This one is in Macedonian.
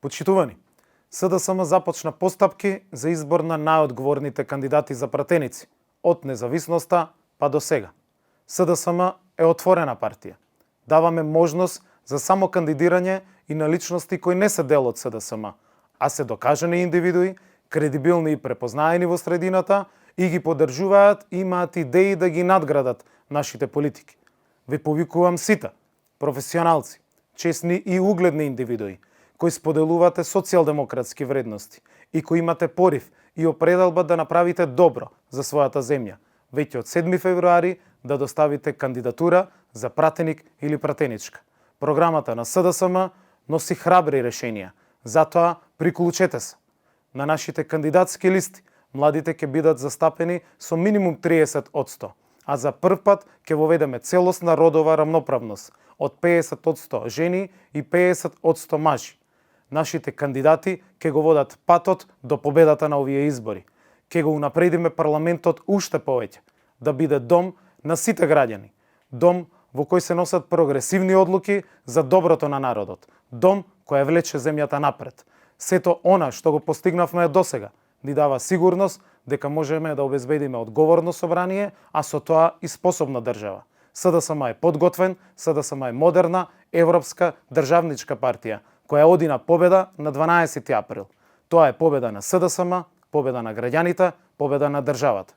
Почитувани, СДСМ започна постапки за избор на најодговорните кандидати за пратеници, од независноста па до сега. СДСМ е отворена партија. Даваме можност за само кандидирање и на личности кои не се дел од СДСМ, а се докажани индивидуи, кредибилни и препознаени во средината и ги поддржуваат и имаат идеи да ги надградат нашите политики. Ви повикувам сите, професионалци, честни и угледни индивидуи, кои споделувате социјалдемократски вредности и кои имате порив и определба да направите добро за својата земја, веќе од 7 февруари да доставите кандидатура за пратеник или пратеничка. Програмата на СДСМ носи храбри решенија, затоа приклучете се. На нашите кандидатски листи младите ќе бидат застапени со минимум 30%, а за прв пат ќе воведеме целосна родова рамноправност од 50% жени и 50% мажи. Нашите кандидати ќе го водат патот до победата на овие избори. Ќе го унапредиме парламентот уште повеќе, да биде дом на сите граѓани, дом во кој се носат прогресивни одлуки за доброто на народот, дом кој влече земјата напред. Сето она што го постигнавме досега ни дава сигурност дека можеме да обезбедиме одговорно собрание, а со тоа и способна држава. СДСМ е подготвен, СДСМ е модерна, европска, државничка партија, која оди на победа на 12 април. Тоа е победа на СДСМ, победа на граѓаните, победа на државата.